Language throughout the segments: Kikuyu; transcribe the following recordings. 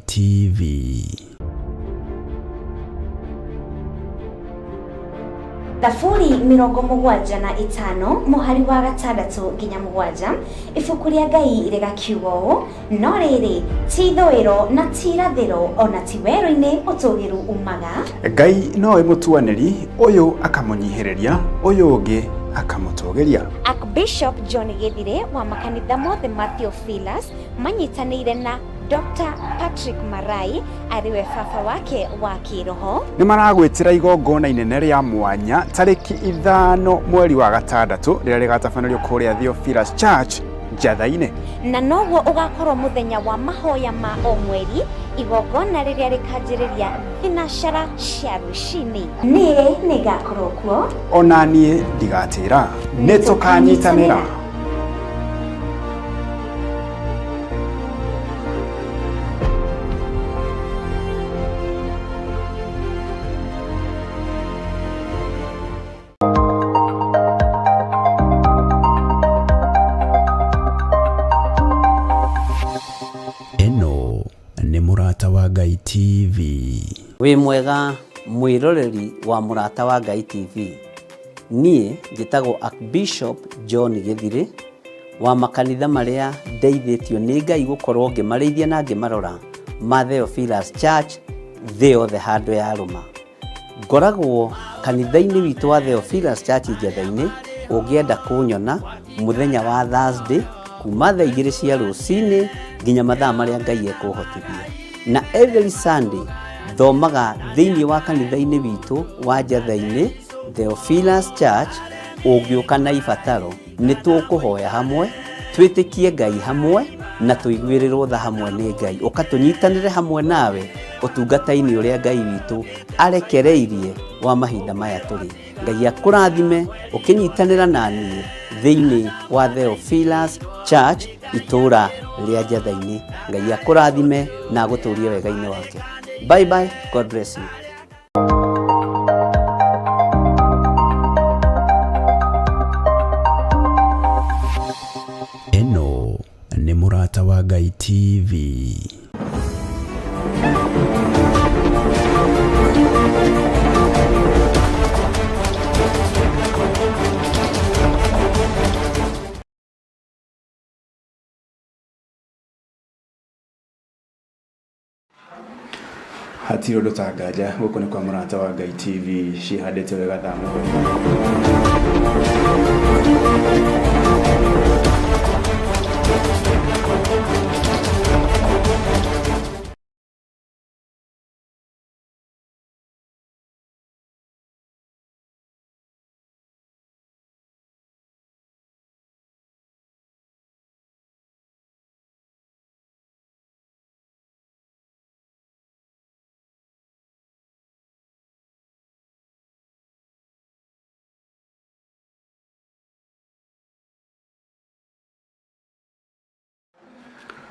TV. Thaburi 75 mũhari wa 6 nginya 7 ibuku rĩa Ngai rĩgakiuga ũũ: no rĩrĩ, ti ithũĩro na ti irathĩro, ona ti werũ-inĩ ũtũgĩru umaga. Ngai nowe mũtuanĩri, ũyũ akamũnyihĩrĩria, ũyũ ũngĩ akamũtũgĩria. Archbishop John Githire wa makanitha mothe ma Theophilus manyitanĩire na Dr. Patrick Marai arĩwe baba wake wa kĩroho. Nĩ maragwĩtĩra igongona inene rĩa mwanya tarĩki 5 mweri wa 6 rĩrĩa rĩgatabanĩrio kũrĩa Theophilus Church Njatha-inĩ. Na noguo ũgakorwo mũthenya wa mahoya ma o mweri, igongona rĩrĩa rĩkanjĩrĩria thinacara cia rũcinĩ. Niĩ nĩngakorwo kuo. Ona niĩ ndigatĩra. Nĩ tũkanyitanĩra. Ĩno nĩ Mũrata wa Ngai TV. Wĩ mwega mwĩroreri wa Mũrata wa Ngai TV. Niĩ njĩtagwo Archbishop John Gĩthirĩ wa makanitha marĩa ndeithĩtio nĩ Ngai gũkorwo ngĩmarĩithia na ngĩmarora ma Theophilus Church thĩ yothe handũ ya rũma. Ngoragwo kanitha-inĩ witũ wa Theophilus Church Njetha-inĩ, ũngĩenda kũnyona mũthenya wa Thursday kuma thaa 2 cia rũcinĩ nginya mathaa marĩa Ngai ekũhotithia. Na every Sunday thomaga thĩinĩ wa kanitha-inĩ witũ wa Njetha-inĩ Theophilus Church, ũngĩũka na ibataro nĩ tũkũhoya hamwe, twĩtĩkie Ngai hamwe na tũiguĩrĩrwo tha hamwe nĩ Ngai. Ũka tũnyitanĩre hamwe nawe ũtungata-inĩ ũrĩa Ngai witũ arekereirie wa mahinda maya tũrĩ. Ngai akũrathime ũkĩnyitanĩra na niĩ thĩinĩ wa Theophilus Church itũũra rĩa Njetha-inĩ. Ngai akũrathime na agũtũrie wega-inĩ wake. Bye bye, God bless you. Ĩno nĩ Mũrata wa Ngai TV. Hatirĩ ũndũ ta nganja gũkũ nĩ kwa Mũrata wa Ngai TV cihandĩte wega thaa 7.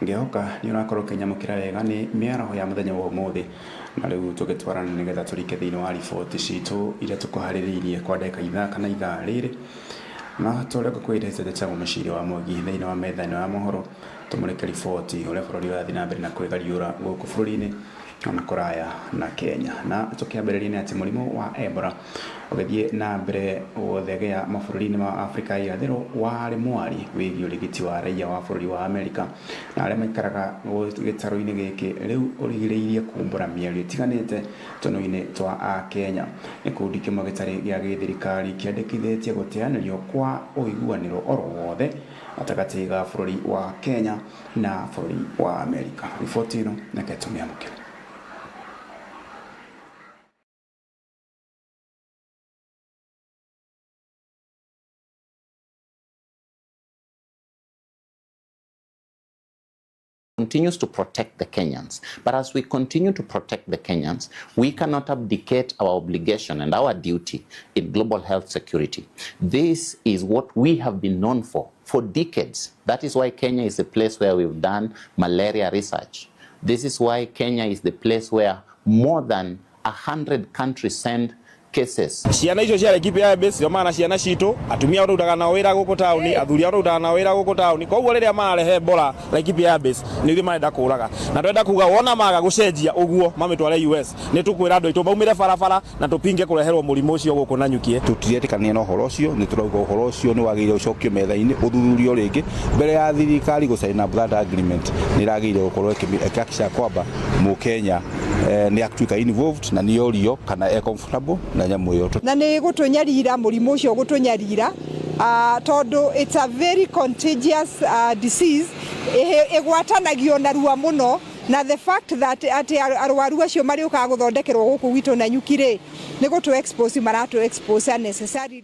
Ngĩhoka nĩ ũrakorwo ũkĩnyamũkĩra wega nĩ mĩaraho ya mũthenya wa ũmũthĩ, na rĩu tũgĩtwarana nĩgetha tũrike thĩinĩ wa riboti citũ iria tũkũharĩrĩirie kwa ndagĩka ithaa kana ithaa rĩrĩ. Na ta ũrĩa ngũkwĩrĩte, njĩtagwo Mũciri wa Mwangi. Thĩinĩ wa metha ĩno ya mohoro tũmũrĩke riboti ũrĩa bũrũri ũrathiĩ na mbere na kwĩgariũra gũkũ bũrũri-inĩ ona kũraya na Kenya. Na tũkĩambĩrĩria nĩ atĩ mũrimũ wa Ebola ũgĩthiĩ na mbere gũthegea mabũrũri-inĩ ma Afrika ya irathĩro warĩ mwari wĩgiĩ ũrigiti wa raia wa bũrũri wa Amerika na arĩa maikaraga gĩtarũ-inĩ gĩkĩ rĩu ũrigĩrĩirie kumbũra mĩario ĩtiganĩte tũnua-inĩ twa Akenya. Gĩkundi kĩmwe gĩtarĩ gĩa gĩthirikari kĩandĩkithĩtie gũteanĩrio kwa ũiguanĩro oro wothe gatagatĩ ga bũrũri wa Kenya na bũrũri wa Amerika. Riboti ĩno reke tũmĩamũkĩre. Continues to protect the Kenyans. But as we continue to protect the Kenyans, we cannot abdicate our obligation and our duty in global health security. This is what we have been known for decades. That is why Kenya is a place where we've done malaria research. This is why Kenya is the place where more than 100 countries send Cases. Ciana icio cia Laikipia Airbase ciomaga na ciana citũ, atumia arĩa tũrutaga nao wĩra gũkũ taũni, athuri arĩa tũrutaga nao wĩra gũkũ taũni. Koguo rĩrĩa mararehe Ebola Laikipia Airbase, nĩ ithuĩ marenda kũraga, na twenda kuga wona maga gũcenjia ũguo mamĩtware US, nĩ tũkwĩra andũ aitũ maumĩre barabara na tũpinge kũreherwo mũrimũ ũcio gũkũ Nanyukie. Tũtiretĩkania na ũhoro ũcio. Nĩ tũrauga ũhoro ũcio nĩ wagĩrĩire ũcokio metha-inĩ, ũthuthurio rĩngĩ mbere ya thirikari gũcaina that agreement. Nĩ ĩragĩrĩire gũkorwo ĩkĩhakikisha kwamba mũkenya nĩ atuĩka involved na nĩ orio kana e comfortable na nyamũ ĩyo. Na nĩ gũtũnyarira, mũrimũ ũcio gũtũnyarira, tondũ it's a very contagious disease, ĩgwatanagio narua mũno, na the fact that atĩ arwaru acio marĩũkaga gũthondekerwo gũkũ gwitũ Nanyuki rĩ, nĩ gũtũ expose, maratũ expose unnecessarily.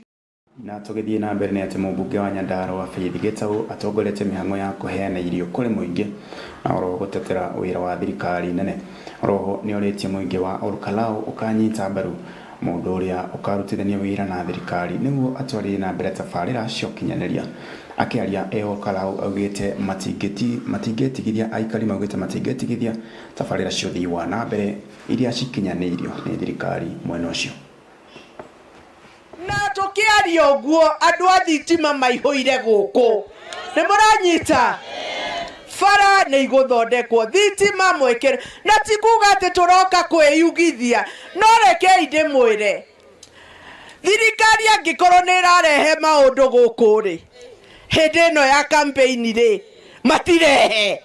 Na tũgĩthiĩ na mbere nĩ atĩ mũmbunge wa Nyandarua Faith Gĩtaũ atongoretie mĩhang'o ya kũheana irio kũrĩ mũingĩ na oroho gũtetera wĩra wa thirikari nene. Oroho nĩ orĩtie mũingĩ wa Olkalau ũkanyita mbaru mũndũ ũrĩa ũkarutithania wĩra na thirikari nĩguo atwarithie na mbere tabarĩra cia ũkinyanĩria. Akĩaria e Olkalau augĩte matingĩtigithia, aikari maugĩte matingĩtigithia tabarĩra cia ũthii wa na mbere iria cikinyanĩirio nĩ thirikari mwena ũcio. Na tũkĩaria ũguo, andũ a thitima maihũire gũkũ, nĩ mũranyita, bara nĩ igũthondekwo, thitima mwĩkĩre, na ti kuga atĩ tũroka kwĩyugithia, no rekei ndĩmwĩre, thirikari angĩkorwo nĩ ĩrarehe maũndũ gũkũ rĩ, hĩndĩ ĩno ya campaign rĩ, matirehe,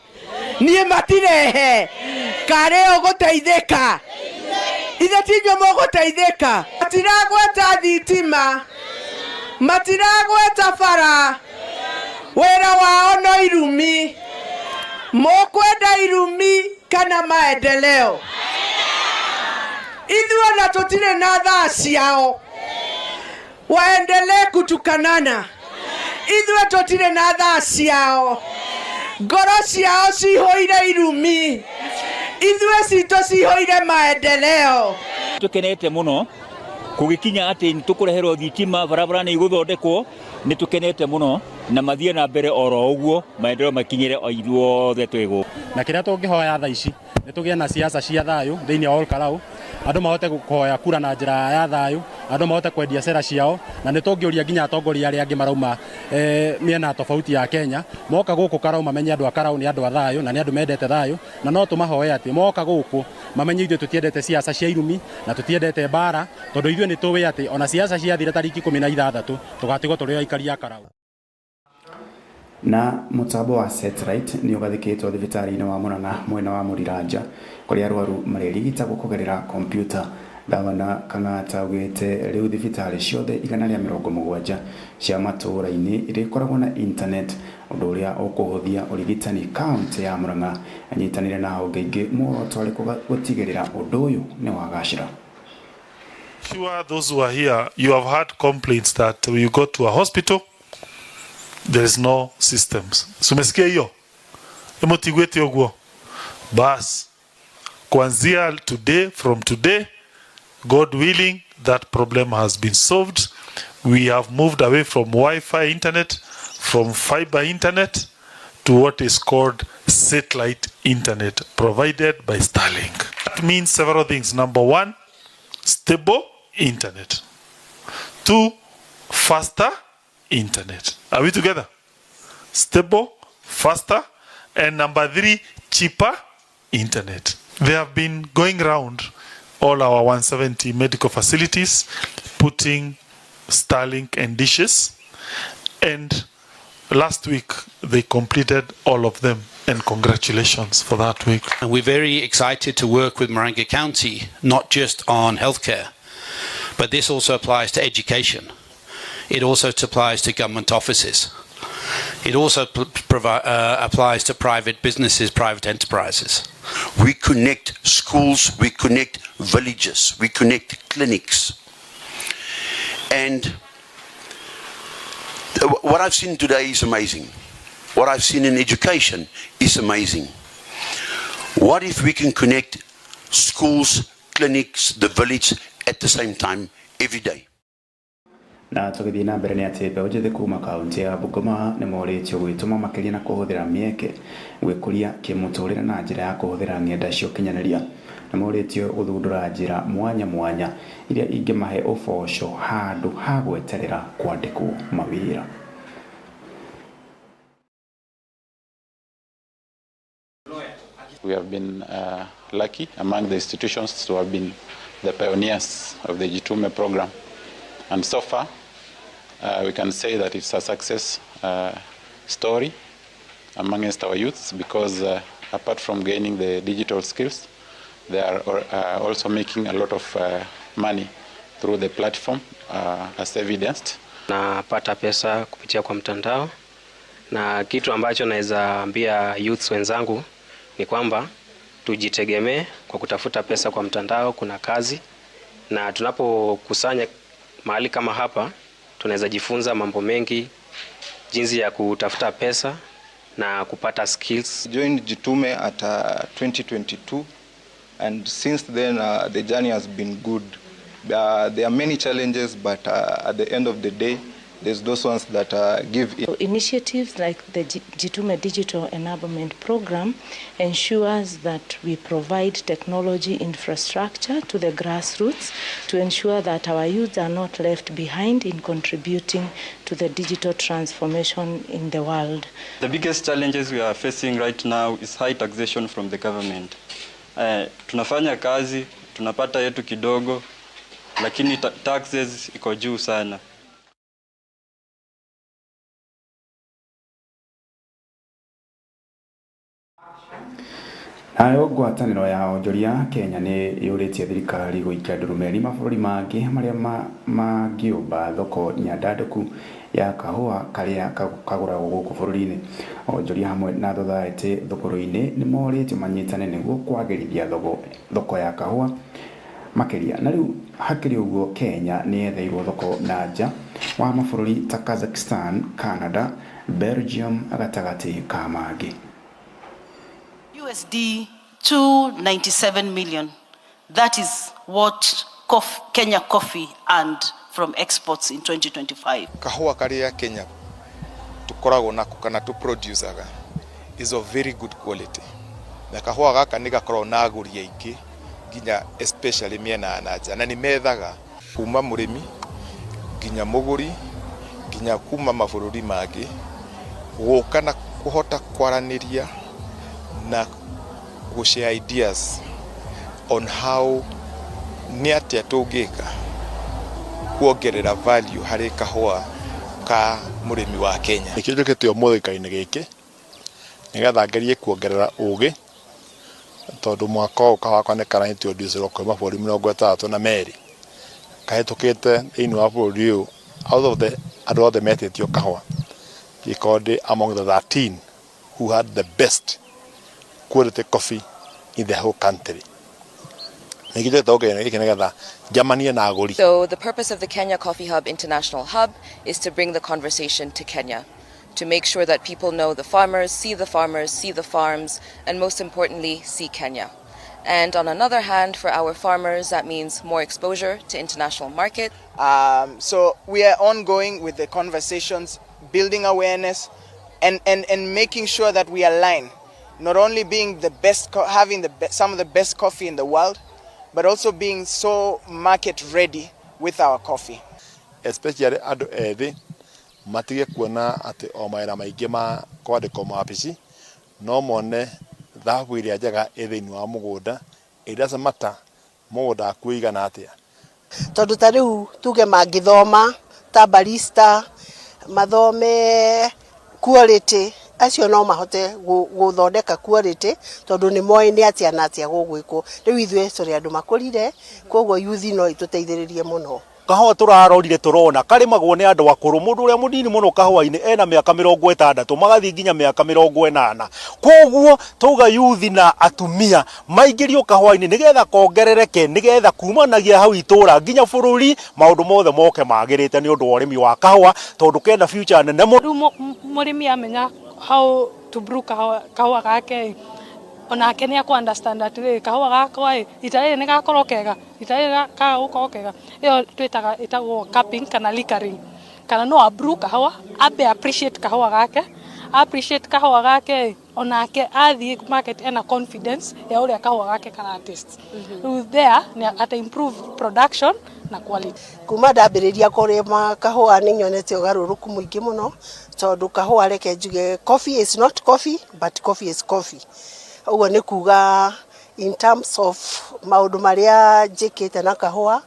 niĩ matirehe karĩ ũgũteithĩka, ithe tinyuĩ mũgũteithĩka. Matiragweta thitima, matiragweta bara, wĩra wao no irumi. Mũkwenda irumi kana maendeleo? Ithuĩ ona tũtirĩ na thaa ciao, waendelee kutukanana. Ithuĩ tũtirĩ na thaa ciao, ngoro ciao cihũire irumi, ithuĩ citũ cihũire maendeleo. Tukenete muno kugikinya ati nĩ tũkũreherwo thitima, barabara nĩ igũthondekwo. Nĩ tũkenete mũno na mathiĩ na mbere oro ũguo, maendeleo makinyĩre o ithuothe twĩ gũkũ. Na kĩrĩa tũngĩhoya thaa ici nĩ tũgĩe na siasa cia thayũ thĩinĩ wa Olkalau, andũ mahote kũhoya kura na njĩra ya thayũ, andũ mahote kwendia cera ciao, na nĩ tũngĩũria nginya atongoria arĩa angĩ marauma mĩena tofauti ya Kenya moka gũkũ Karau mamenye andũ a Karau nĩ andũ a thayũ na nĩ andũ mendete thayũ, na no tũmahoe atĩ moka gũkũ mamenye ithuĩ tũtiendete siasa cia irumi na tũtiendete mbara, tondũ ithuĩ nĩ tũĩ atĩ ona siasa ciathira tariki 16 tũgatigwo tũrĩ aikari a Karau. Na mũtambo wa satellite nĩ ũgathĩkĩtwo thibitarĩ-inĩ wa Murang'a mwena wa Mũriranja, kũrĩa arwaru marĩrigitagwo kũgerera kompiuta. Gavana Kang'ata augĩte rĩu thibitarĩ ciothe 170 cia matũũra-inĩ irĩkoragwo na internet, ũndũ ũrĩa ũkũhũthia ũrigitani kaunti ya Murang'a. Anyitanĩire na honge ingĩ, muoroto arĩ gũtigĩrĩra ũndũ ũyũ nĩ wagacĩra. Sure, those who are here, you have had complaints that when you go to a hospital, there is no systems. So umesikia hiyo? Mũtiguĩte ũguo? Bas, kuanzia today, from today, God willing, that problem has been solved. We have moved away from Wi-Fi internet, from fiber internet, to what is called satellite internet provided by Starlink. That means several things. Number one, stable internet. Two, faster internet. Are we together? Stable, faster, and number three, cheaper internet. They have been going round all our 170 medical facilities, putting Starlink and dishes, and last week they completed all of them, and congratulations for that week. And we're very excited to work with Murang'a County, not just on healthcare, but this also applies to education. It also applies to government offices. It also applies to private businesses, private enterprises. We connect schools, we connect villages, we connect clinics. And what I've seen today is amazing. What I've seen in education is amazing. What if we can connect schools, clinics, the village at the same time every day? Na tũgĩthiĩ na mbere nĩ atĩ mbeũ njĩthĩ kuma kaunti ya Bungoma nĩ morĩtio gwĩtũma makĩria na kũhũthĩra mĩeke gwĩkũria kĩmũtũrĩre na njĩra ya kũhũthĩra ng'enda cia ũkinyanĩria. Na morĩtio gũthundũra njĩra mwanya mwanya iria ingĩmahe ũboco handũ ha gweterera kwandĩkwo mawĩra. We have been lucky among the institutions to have been the pioneers of the Jitume program. And so far, we can say that it's a success story amongst our youths because apart from gaining the digital skills, they are also making a lot of money through the platform as evidenced. Napata pesa kupitia kwa mtandao, na kitu ambacho naweza ambia youths wenzangu ni kwamba tujitegemee kwa kutafuta pesa kwa mtandao. Kuna kazi, na tunapokusanya mahali kama hapa tunaweza jifunza mambo mengi, jinsi ya kutafuta pesa na kupata skills. Joined Jitume at 2022, and since then the journey has been good. There are many challenges, but at the end of the day, there's those ones that give in. Initiatives like the Jitume Digital Enablement Program ensures that we provide technology infrastructure to the grassroots to ensure that our youth are not left behind in contributing to the digital transformation in the world. The biggest challenges we are facing right now is high taxation from the government. Tunafanya kazi, tunapata yetu kidogo, lakini taxes iko juu sana. Nayo ngwatanĩro ya onjoria Kenya nĩ yũrĩtie thirikari gũikia ndurumeni mabũrũri mangĩ marĩa mangĩũmba thoko nyandandũku ya kahũa karĩa kagũragwo gũkũ bũrũri-inĩ. Onjoria hamwe na thothaitĩ thogoro-inĩ nĩ morĩtio manyitane nĩguo kwagĩrithia thoko ya kahũa makĩria. Na rĩu hakĩrĩ ũguo, Kenya nĩ yetheirwo thoko na nja wa mabũrũri ta Kazakhstan, Canada, Belgium gatagatĩ ka mangĩ. USD 297 million. That is what Kenya Coffee earned from exports in 2025. Kahua karia Kenya tukoragwo nako kana tu producaga is of very good quality. Na kahua gaka nĩ gakoragwo na agũri aingĩ nginya especially mĩena ya na nja, na nĩ methaga kuma mũrĩmi nginya mũgũri nginya kuma mabũrũri mangĩ gũka na kũhota kwaranĩria na gũshare ideas on how nĩ atĩa tũngĩka kuongerera value harĩ kahũa ka mũrĩmi wa Kenya. Nĩkĩo njũkĩte ũmũthĩ gĩikaro-inĩ gĩkĩ nĩgetha ngerie kuongerera ũgĩ, tondũ mwaka ũyũ kahũa gakwa nĩ kara-introduce-rwo kwĩ mabũrũri 62 kahĩtũkĩte thĩinĩ wa bũrũri ũyũ. Out of the andũ othe metĩtio kahũa, ngĩkorwo ndĩ among the 13 who had the best quality coffee in the whole country. Nĩkĩo njũkĩte gũkũ gĩkĩ nĩgetha njamanie na agũri. So the purpose of the Kenya Coffee Hub International Hub is to bring the conversation to Kenya, to make sure that people know the farmers, see the farmers, see the farms, and most importantly, see Kenya. And on another hand, for our farmers, that means more exposure to international market. So we are ongoing with the conversations, building awareness, and making sure that we align, not only being the best, having some of the best coffee in the world, but also being so market ready with our coffee. Especially andũ ethĩ matige kuona atĩ o mawĩra maingĩ ma kwandĩkwo mawabici, no mone thahabu ĩrĩa njega ĩ thĩinĩ wa mũgũnda. It doesn't matter mũgũnda waku ũigana atĩa. Tondũ ta rĩu tuge mangĩthoma ta barista, mathome quality, acio no mahote gũthondeka quality tondũ nĩ moĩ nĩ atĩa na atĩa gũgwĩkwo. Rĩu ithuĩ tũrĩ andũ makũrire, koguo youth no ĩtũteithĩrĩrie mũno. Kahũa tũrarorire tũrona karĩmagwo nĩ andũ akũrũ, mũndũ ũrĩa mũnini mũno kahũa-inĩ ena mĩaka 60 magathiĩ nginya mĩaka 80. Koguo tauga youth na atumia maingĩrio kahũa-inĩ nĩgetha kongerereke, nĩgetha kumanagia hau itũra nginya bũrũri maũndũ mothe moke magĩrĩte nĩ ũndũ wa ũrĩmi wa kahũa, tondũ kena future nene mũno. Rĩu mũrĩmi amenya how to brew kahũa gake, onake nĩ akũ understand atĩrĩrĩ, kahũa gakwa ĩ rita rĩrĩ nĩ gakorwo kega, rita rĩrĩ kaga gũkorwo kega. Ĩyo twĩtaga ĩtagwo cupping kana liquoring, kana no a brew kahũa ambe appreciate kahũa gake, appreciate kahũa gake ĩ. Onake athiĩ market ena confidence ya ũrĩa kahũa gake kara taste. Rĩu there nĩ ata improve production na quality. Kuma ndambĩrĩria kũrĩma kahũa nĩ nyonete ũgarũrũku mũingĩ mũno, tondũ kahũa, reke njuge, coffee is not coffee but coffee is coffee. Ũguo nĩ kuga in terms of maũndũ marĩa njĩkĩte na kahũa,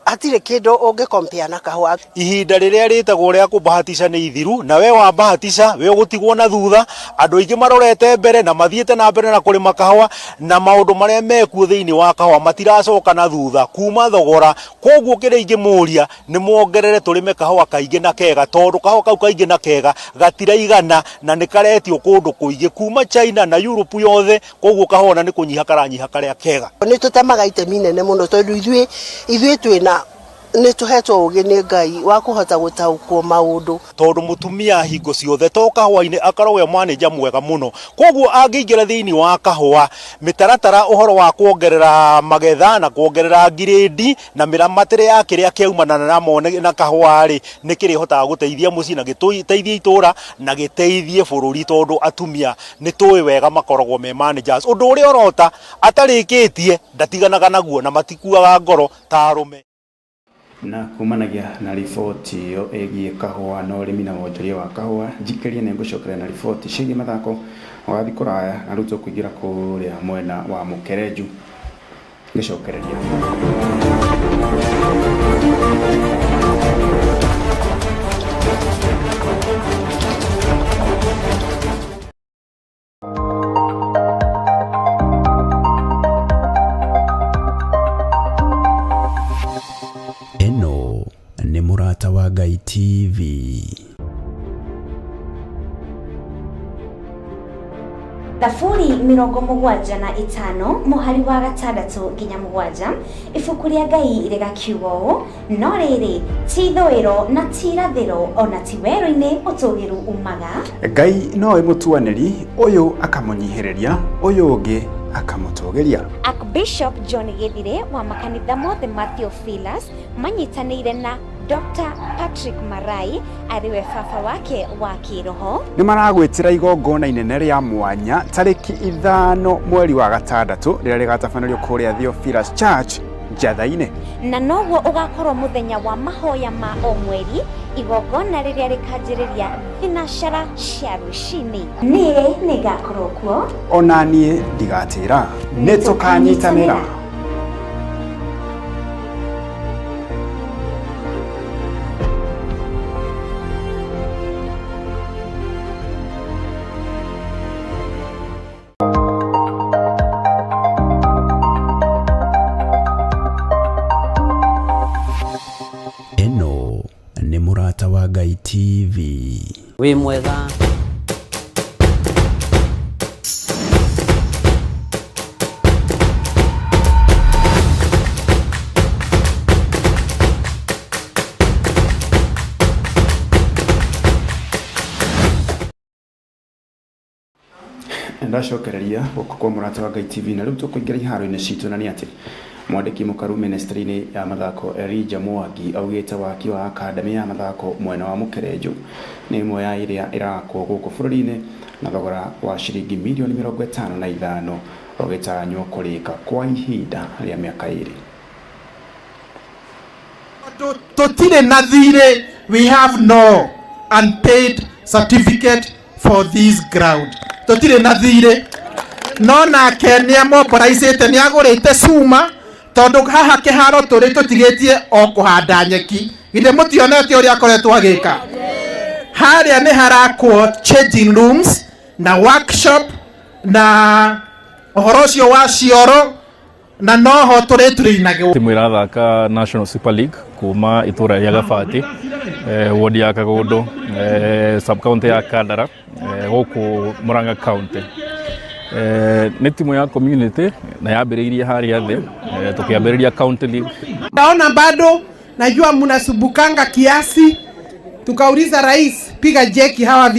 hatirĩ kĩndũ ũngĩ compare na kahũa. Ihinda rĩrĩa rĩtagwo rĩa kũbahatisha nĩ ithiru, na we wabahatisha we ũgũtigwo na thutha. Andũ aingĩ marorete mbere na mathiĩte na mbere na kũrĩma kahũa, na maũndũ marĩa mekuo thĩinĩ wa kahũa matiracoka na thutha kuma thogora. Koguo kĩrĩa ingĩmũria nĩ muongerere tũrĩme kahũa kaingĩ na kega, tondũ kahũa kau kaingĩ na kega gatiraigana na nĩ karetio kũndũ kũingĩ kuma China na Europe yothe. Koguo kahũa na nĩ kũnyiha karanyiha karĩa kega. Nĩ tũtemaga itemi nene mũno, tondũ ithuĩ twĩna nĩ tũhetwo ũgĩ nĩ Ngai wa kũhota gũtaũkwo maũndũ. Tondũ mũtumia hingo ciothe to kahũa-inĩ akoragwo e manager mwega mũno. Koguo angĩingĩra thĩinĩ wa kahũa, mĩtaratara ũhoro wa kuongerera magetha na kuongerera ngirĩndi na mĩramatĩre ya kĩrĩa kĩaumana na na kahũa rĩ, nĩ kĩrĩhotaga gũteithia mũciĩ na gĩteithie itũra na gĩteithie bũrũri, tondũ atumia nĩ tũĩ wega makoragwo me managers. Ũndũ ũrĩa ũrota atarĩkĩtie ndatiganaga naguo na matikuaga ngoro ta arũme. Na kumanagia na riboti ĩyo ĩgiĩ kahũa na ũrĩmi na wonjoria wa kahũa, njikĩrie nĩ ngũcokeria na riboti ciĩgiĩ mathako. Ũgathiĩ kũraya na rĩu tũkũingĩra kũrĩa mwena wa Mũkerenju ngĩcokereria. Ĩno nĩ Mũrata wa Ngai TV. Thaburi 75 mũhari wa 6 nginya 7, ibuku rĩa Ngai rĩgakiuga ũũ: "No rĩrĩ, ti ithũĩro na ti irathĩro, ona ti werũ-inĩ ũtũgĩru umaga." Ngai nowe mũtuanĩri, ũyũ akamũnyihĩrĩria, ũyũ ũngĩ akamũtũgĩria. Archbishop John Gĩthire wa makanitha mothe ma Theophilus manyitanĩire na Dr. Patrick Marai, arĩwe baba wake wa kĩroho, nĩ maragwĩtĩra igongona inene rĩa mwanya tarĩki 5 mweri wa gatandatũ, rĩrĩa rĩgatabanĩrio kũrĩa Theophilus Church, Njatha-inĩ. Na noguo ũgakorwo mũthenya wa mahoya ma o mweri, igongona rĩrĩa rĩkanjĩrĩria thinacara cia rũcinĩ. Niĩ nĩngakorwo kuo. Ona niĩ ndigatĩra, nĩ tũkanyitanĩra. Ĩno nĩ Mũrata wa Ngai TV. Wĩ mwega. Ndacokereria gũkũ kwa Mũrata wa Ngai TV, na rĩu tũkũingĩra iharo-inĩ citũ, na nĩ atĩ mwandĩki mũkaru ministry-inĩ ya mathako Elijah Mwangi augĩte waki wa academy ya mathako mwena wa Mũkerenjũ nĩ ĩmwe ya ĩrĩa ĩrakwo gũkũ bũrũri-inĩ na thogora wa ciringi mirioni 55, ũgĩtanywo kũrĩka kwa ihinda rĩa mĩaka 2. Tũtirĩ na thirĩ. We have no unpaid certificate for this ground. Tũtirĩ na thirĩ, no nake nĩ amoboraicĩte, nĩ agũrĩte cuma, tondũ haha kĩharo tũrĩ tũtigĩtie o kũhanda nyeki. Githĩ mũtionete ũrĩa akoretwo agĩka? Harĩa nĩ harakwo changing rooms na workshop na ũhoro ũcio wa cioro, na noho tũrĩturĩinagwo. Timu ĩrathaka National Super League kuma itũra rĩa Gabati, ward ya Kagondo, sub county ya Kandara, gũkũ Murang'a County. Nĩ timu ya community na yambĩrĩirie harĩa thĩ, tũkĩambĩrĩria county league. Naona bado najua mnasumbukanga kiasi, tukauliza rais, piga jeki hawa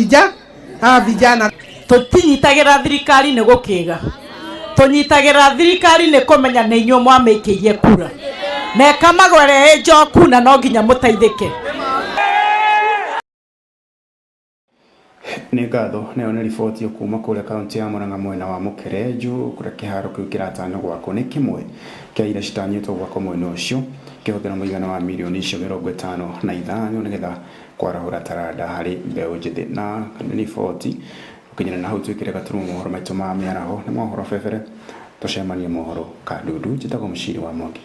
vijana. Tũtinyitagĩra thirikari nĩ gũkĩga, tũnyitagĩra thirikari nĩ kũmenya nĩ inyuĩ mwamĩkĩirie kura na ĩkamagwere ĩ njoku, na no nginya mũteithĩke. Nĩ ngatho. Nayo nĩ riboti kuma kũrĩa kaunti ya Murang'a mwena wa Mũkerenju, kũrĩa kĩharo kĩu kĩratanywo gwakwo nĩ kĩmwe kĩa iria citanyĩtwo gwakwo mwena ũcio, kĩhũthĩra mũigana wa mirioni icio 55 nĩgetha kwarahũra taranda harĩ mbeũ njĩthĩ. Na nĩ riboti gũkinyĩra na hau twĩkĩre gaturumo mohoro maitũ ma mĩaraho. Nĩ mohoro bebere, tũcemanie mohoro kandundu. Njĩtagwo Mũciri wa Mwangi.